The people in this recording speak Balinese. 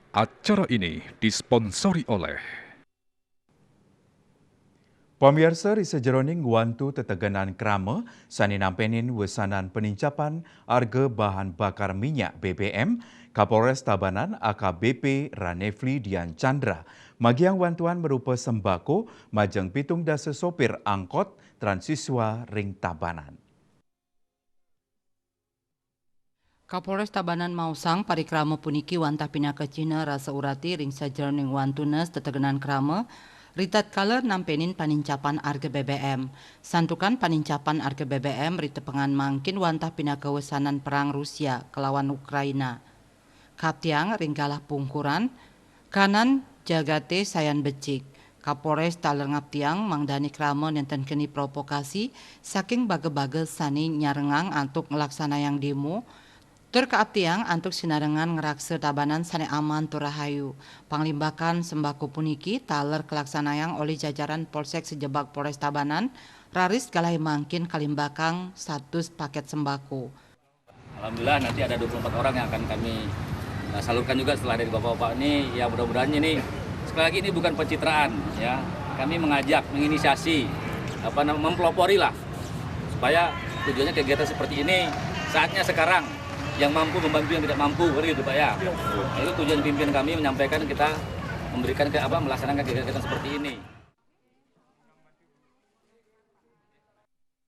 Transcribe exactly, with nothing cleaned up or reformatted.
Acara ini disponsori oleh. Pamiarsa, ri sajeroning ngwantu tetegenan krama sane nampenin wesanan penincapan arga bahan bakar minyak B B M, Kapolres Tabanan A K B P Ranefli Dian Chandra magiang wantuan marupa sembako majeng pitung dasa sopir angkot Transiswa ring Tabanan. Kapolres Tabanan maosang parikrama puniki wantah pinaka cihna rasa urati ring sajeroning wantunes tetegenan krama, ritatkala nampenin panincapan arga B B M. Santukan panincapan arga B B M ritepengan mangkin wantah pinaka wesanan perang Rusia kalawan Ukraina. Kaptiang ring galah pungkuran, kanan jagate sayan becik. Kapolres taler ngaptiang mangdane krama nenten keni provokasi saking baga-baga sane nyarengang antuk nglaksanayang demo, tur kaaptiang antuk sinarengan ngraksa Tabanan sane aman tur rahayu. Panglimbakan sembako puniki taler kalaksanayang olih jajaran Polsek Sejebag Polres Tabanan, raris galahe mangkin kalimbakang satus paket sembako. Alhamdulillah, nanti ada dua puluh empat orang yang akan kami, eh, salurkan juga setelah dari bapak-bapak ini. Ya, mudah-mudahan ini, sekali lagi, ini bukan pencitraan, ya. Kami mengajak, menginisiasi, apa namanya, mempelopori lah, supaya tujuannya kegiatan seperti ini saatnya sekarang, yang mampu membantu yang tidak mampu, kan gitu, Pak, ya. Nah, itu tujuan pimpinan kami menyampaikan kita memberikan ke apa, melaksanakan kegiatan seperti ini.